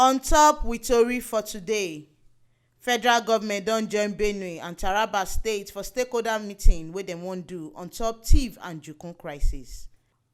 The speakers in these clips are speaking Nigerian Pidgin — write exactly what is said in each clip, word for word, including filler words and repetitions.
On top with tori for today, federal government don join Benue and Taraba state for stakeholder meeting wey dem wan do on top thief and jukun crisis.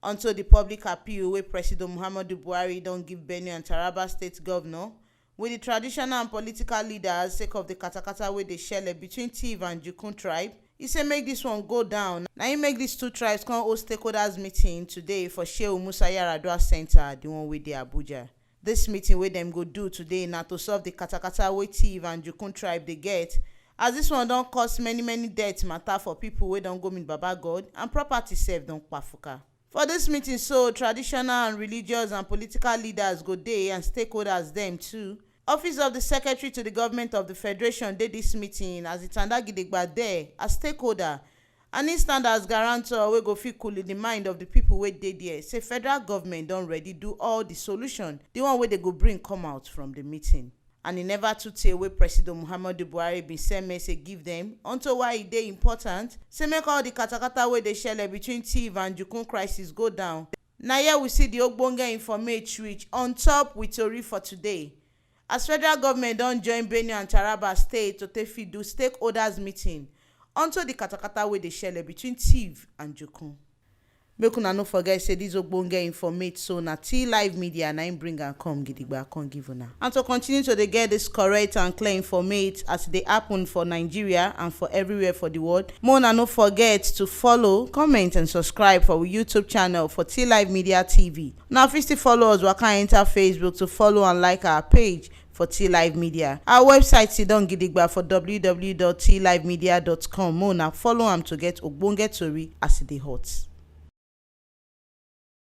Unto the public appeal wey Presido Muhammadu Buhari don give Benue and Taraba state governor with the traditional and political leaders sake of the katakata wey dey shele between thief and jukun tribe, e say make this one go down. Na im make these two tribes come host stakeholders meeting today for Shehu Musa Yar'Adua Center, the one wey dey Abuja. This meeting wey dem go do today na to solve the katakata wey thief and jukun tribe dey get, as this one don cause many many death matter for people wey don go meet Baba God and property sef don kpafuka. For this meeting so, traditional and religious and political leaders go dey and stakeholders dem too. Office of the Secretary to the Government of the Federation dey this meeting as the tanda gidigba there as stakeholder, and im stand as guarantor wey go fit cool the mind of the people wey dey there, say federal government don ready do all the solution, the one wey dey go bring come out from the meeting. And e never too tey wey Presido Muhammadu Buhari bin send message give dem unto why e dey important say make all the katakata wey dey shele between thief and jukun crisis go down. Na here we see the ogbonge informate reach on top with tori for today, as federal government don join Benue and Taraba state to take fit do stakeholders meeting unto the katakata wey dey shele between thief and jukun. Make una no forget say this ogbonge informate so na T Live Media na im bring am come gidigba come give una. And to continue to dey get this correct and clear informate as e dey happen for Nigeria and for everywhere for the world, make una no forget to follow, comment and subscribe for our YouTube channel for T Live Media T V. Una fit still follow us waka enter Facebook to follow and like our page for T Live Media. Our website sidon gidigba for w w w dot t live media dot com. Make una follow am to get ogbonge tori as e dey hot.